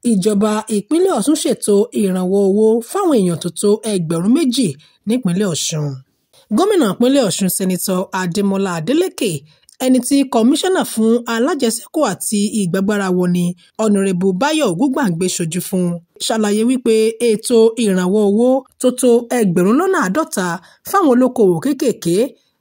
Ìjọba ìpínlẹ̀ Ọ̀ṣun ṣètò ìrànwọ́ owó fáwọn èèyàn tó tó 2,000 nípínlẹ̀ Ọ̀ṣun. Gómìnà ìpínlẹ̀ Ọ̀ṣun Sẹ́nitọ́ Adémọ́lá Adélékè, ẹni tí kọmíṣánná fún alájẹsẹ́kù àti ìgbàgbára wọni Ọ̀nàrẹ́bù Báyọ̀ Ògúngbàngbé ṣojú fún, ṣàlàyé wípé ètò ìrànwọ́ owó tó tó 50,000 fáwọn olókoòwò kéékèèké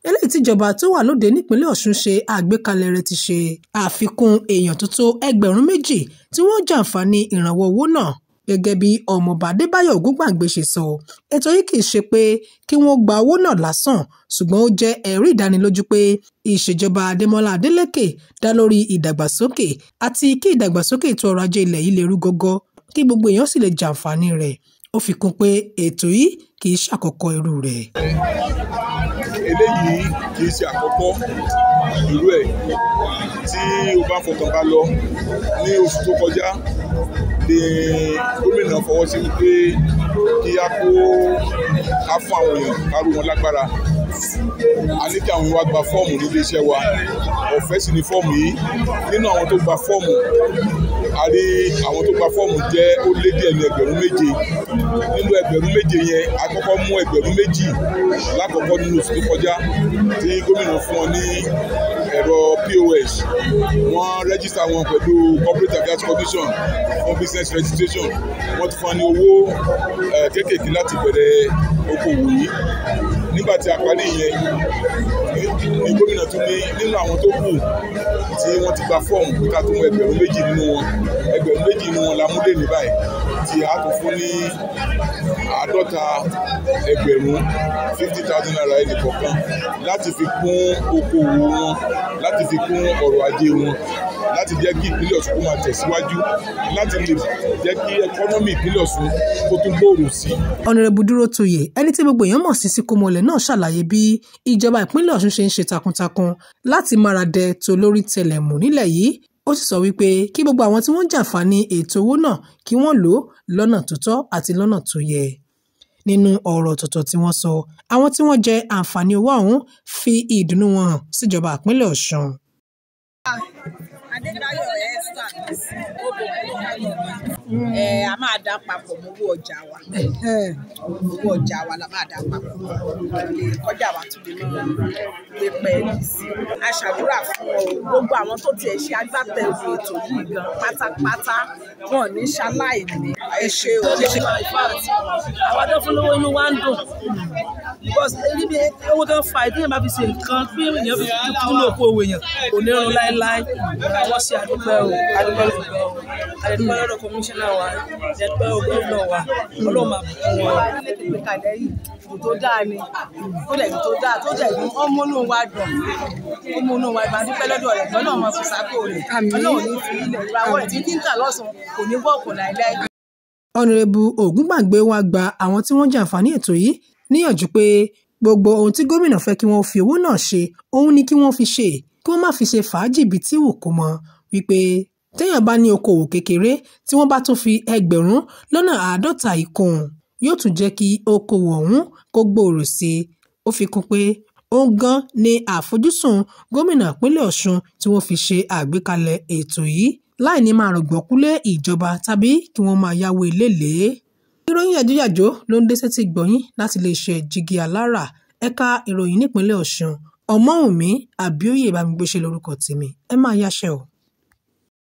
eléyìí tíjọba tó wà lóde nípínlẹ̀ Ọ̀ṣun ṣe àgbékalẹ̀ rẹ̀ ti ṣe àfikún èèyàn tó tó 2,000 tí wọ́n jàǹfààní ìrànwọ́ owó náà. Gẹ́gẹ́ bí Ọmọọba Adébáyọ̀ Ògúngbàngbé ṣe sọ, ètò yìí kì í ṣe pé kí wọ́n gba owó náà lásán, ṣùgbọ́n ó jẹ́ ẹ̀rí ìdánilójú pé ìṣèjọba Adémọ́lá Adélékè dá lórí ìdàgbàsókè àti kí ìdàgbàsókè ètò ọrọ̀ ajé ilẹ̀ yìí lè rú gọ́gọ́ kí gbogbo èèyàn sì lè jàǹfààní rẹ̀. Ó fi kún pé ètò yìí kì í ṣàkọ́kọ́ irú rẹ̀. Eléyìí kì í ṣe àkọ́kọ́ irú ẹ̀. Tí o bá fọkàn bá lọ, ní oṣù tó kọjá ni gómìnà fọwọ́ sí wípé kí á kó ká fún àwọn èèyàn ká ró wọn lágbára. A ní kí àwọn wa gba fọ́ọ̀mù nílé iṣẹ́ wa, ọ̀fẹ́ sì ni fọ́ọ̀mù yìí. Nínú àwọn tó gba fọ́ọ̀mù, a rí àwọn tó gba fọ́ọ̀mù jẹ́ ó lé díẹ̀ ní 7,000. Nínú 7,000 yẹn, a kọ́kọ́ mú 2,000 lákọ̀ọ́kọ́ nínú oṣù tó kọjá tí gómìnà fún wọn ní ẹ̀rọ POS. Wọ́n rẹ́gísítà wọn pẹ̀lú Corporate Affairs Commission fún business registration. Wọ́n ti fún wọn ní owó kéékèèké láti bẹ̀rẹ̀ okòwò yìí. Nígbà tí a parí ìyẹn, ní gómìnà tún ní nínú àwọn tó kù tí wọ́n ti gba fọ́ọ̀mù pé ká tún mú 2,000 nínú wọn. 2,000 nínú wọn la mú lé ní báyìí tí a tún fún ní 50,000, 50,000 naira ẹnì kọ̀ọ̀kan láti fi kún okòwò wọn, láti fi kún ọrọ̀ ajé wọn, láti jẹ́ kí ìpínlẹ̀ Ọ̀ṣun kó máa tẹ̀síwájú, láti lè jẹ́ kí ẹkọ́nọ́mì ìpínlẹ̀ Ọ̀ṣun kó tún gbòòrò sí i. Ọ̀nàrẹ́bù Dúrótoyè, ẹni tí gbogbo èèyàn mọ̀ sí Síkómọlẹ̀ náà, ṣàlàyé bí ìjọba ìpínlẹ̀ Ọ̀ṣun ṣe ń ṣe takuntakun láti máradẹ tolórí tẹlẹ̀mù nílẹ̀ yìí. Ó sì sọ wípé kí gbogbo àwọn tí wọ́n ń jàǹfààní ètò owó náà kí wọ́n lò ó lọ́nà tó tọ́ àti lọ́nà tó yẹ. Nínú ọ̀rọ̀ ọ̀tọ̀ọ̀tọ̀ tí wọ́n sọ, àwọn tí wọ́n jẹ àǹfààní owó ọ̀hún fi ìdùnnú wọn hàn síjọba ìpínlẹ̀ Ọ̀ṣun. Adébáyọ̀ Esther a máa dá papọ̀ mọ́ owó ọjà wa. Owó ọjà wa la máa dá papọ̀ kọjá wa tún lè mọ́ gbé pẹ́ẹ́lí sí i. A ṣàdúrà fún ọ gbogbo àwọn tó tiẹ̀ ṣe agbátẹrù ètò yìí gan pátápátá, wọn ní ṣaláìní. Ẹ ṣé o. Àwọn tó fún lówó inú wa ń dùn because níbi owó tó ń fa ìdí yẹn bá fi ṣe nǹkan pé èèyàn fi kúlò kó owó èèyàn kò ní rún láéláé. Wọ́n ṣe àdúpẹ́ o, àdúpẹ́ lọ́dọ̀ o, àdúpẹ́ lọ́dọ̀ kọmíṣánná wa, àdúpẹ́ o gómìnà wa, Ọlọ́run máa bùkún wọn. Ìgbékalẹ̀ yìí kò tó dáa ni, tó dẹ̀ tó dáa, tó dẹ̀ mú ọmọ inú wa dùn, ọmọ inú wa ìbá dúpẹ́ lọ́dọ̀ rẹ̀, Ọlọ́run máa fi sákò rẹ̀, Ọlọ́run ní fi ilẹ̀ ìràwọ̀ rẹ̀ tí ń tà lọ́sùn kò ní wọ́ọ̀kù láéláé. Ọ̀nàrẹ́bù Ògúngbàngbé wá gba àwọn tí wọ́n jàǹfààní ètò yìí níyànjú pé gbogbo ohun tí gómìnà fẹ́ kí wọ́n fi owó náà ṣe òun ni kí wọ́n fi ṣe, kí wọ́n má fi ṣe fàájì bíi tí wù kó mọ, wípé téèyàn bá ní okòwò kékeré tí wọ́n bá tún fi 50,000 ìkún yóò tún jẹ́ kí okòwò ọ̀hún kó gbòòrò sí i. Ó fi kún pé òun gan ni àfojúsùn gómìnà ìpínlẹ̀ Ọ̀ṣun tí wọ́n fi ṣe àgbékalẹ̀ ètò yìí láì ní máa rọ̀gbọ̀kú lé ìjọba tàbí kí wọ́n máa yáwó eléèlé. Ìròyìn yàjóyàjó ló ń dé sétí gbọ̀nyìn láti iléeṣẹ́ Jígí Alára, ẹ̀ka ìròyìn nípínlẹ̀ Ọ̀ṣun. Ọmọ́wùnmí Àbíòye Bámigbéṣe lórúkọ tèmi. Ẹ máa yáṣẹ́ o.